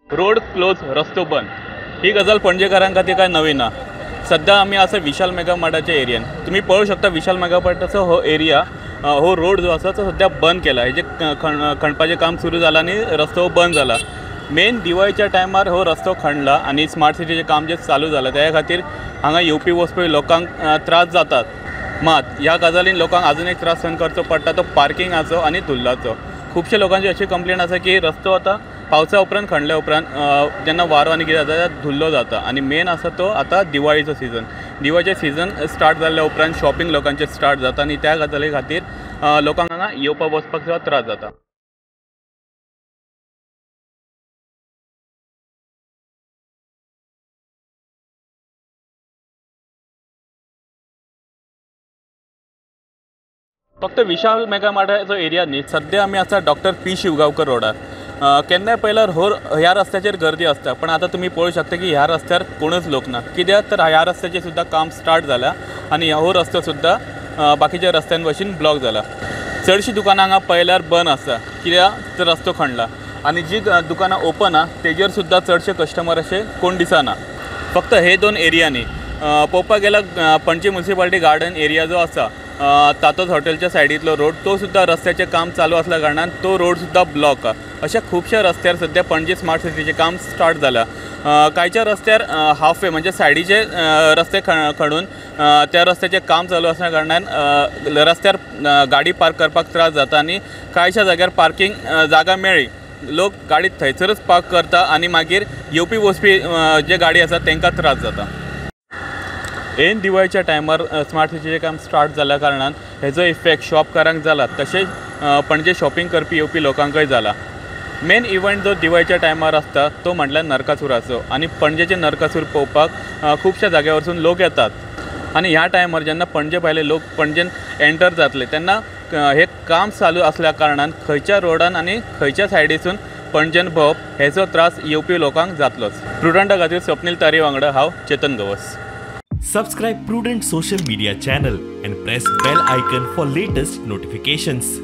Road close, रस्तो बंद ही गजाल पणजेकारां खातीर काय नवी ना। सध्या आमी आसा विशाल मेगा मार्टाच्या एरियान। तुमी पळोवंक शकता विशाल मेगा मार्टाचो हो एरिया, हो रोड जो आसा तो सध्या बंद केला। हेजे खणपाचें काम सुरू जालां आनी रस्तो बंद जाला। मेन दिवाळीच्या टायमार हो रस्तो खणला आनी स्मार्ट सिटीचें काम जें चालू जालां त्या खातीर हांगा येवपी वचपी लोकांक त्रास जातात। मात ह्या गजालीन लोकांक आजून एक त्रास सहन करचो पडटा तो पार्किंगाचो आनी धुल्लाचो। खुबशे लोकांची अशी कंप्लेन आसा की रस्तो आतां पावसा उपरांत खणल्या उपरांत जेन्ना वारो आनी कितें जाता धुल्लो जाता आनी मेन आसा तो आतां दिवाळीचो सिजन। दिवाळीचें सिजन स्टार्ट जाल्ल्या उपरांत शॉपिंग लोकांचें स्टार्ट जाता आनी त्या गजाली खातीर लोकांक हांगा येवपा वचपाक सुद्दां त्रास जाता। फक्त विशाल मेगा मार्टाचो एरिया न्ही, सद्या आमी आसा डॉक्टर पी शिवगांवकर रोडार। केन्नाय पळयल्यार हो ह्या रस्त्याचेर गर्दी आसता, पण आतां तुमी पळोवंक शकता की ह्या रस्त्यार कोणूच लोक ना। कित्याक तर ह्या रस्त्याचें सुद्दां काम स्टार्ट जालां आनी हो रस्तो सुद्दां बाकीच्या रस्त्यां भशेन ब्लॉक जाला। चडशीं दुकानां हांगा पळयल्यार बंद आसा, कित्याक तर रस्तो खणला आनी जी दुकानां ओपन आहा तेजेर सुद्दां चडशे कस्टमर अशे कोण दिसना। फक्त हे दोन एरियांनी पळोवपाक गेल्यार पणजी म्युनिसिपालिटी गार्डन एरिया जो आसा, तातोज हॉटेलच्या सायडींतलो रोड, तो सुद्दां रस्त्याचें काम चालू आसल्या कारणान तो रोड सुद्दां ब्लॉक। अशा खुबश्या रस्त्यार सद्या पणजी स्मार्ट सिटीचें काम स्टार्ट जालां। कांयच्या रस्त्यार हाफ वे म्हणजे सायडीचे रस्ते खणून त्या रस्त्याचें काम चालू आसल्या कारणान रस्त्यार गाडी पार्क करपाक त्रास जाता आनी कांयच्या जाग्यार पार्किंग जागा मेळ्ळी लोक गाडी थंयसरच पार्क करता आनी मागीर येवपी वचपी जे गाडी आसा तांकां त्रास जाता। एन दिवाळीच्या टायमार स्मार्ट सिटीचें काम स्टार्ट जाल्या कारणान हेजो इफेक्ट शॉपकारांक जाला, तशेंच पणजे शॉपिंग करपी येवपी लोकांकय जाला। मेन इव्हंट जो दिवाळीच्या टायमार आसता तो म्हटल्यार नरकासुराचो आनी पणजेचे नरकासूर पळोवपाक खुबश्या जाग्या वरसून लोक येतात आनी ह्या टायमार जेन्ना पणजे भायले लोक पणजेन एंटर जातले तेन्ना हे काम चालू आसल्या कारणान खंयच्या रोडान आनी खंयच्या सायडीसून पणजेन भोंवप हेजो त्रास येवपी लोकांक जातलोच। प्रुडंटा खातीर स्वप्नील तारी वांगडा हांव Chetan Gawas. Subscribe Prudent social media channel and press bell icon for latest notifications.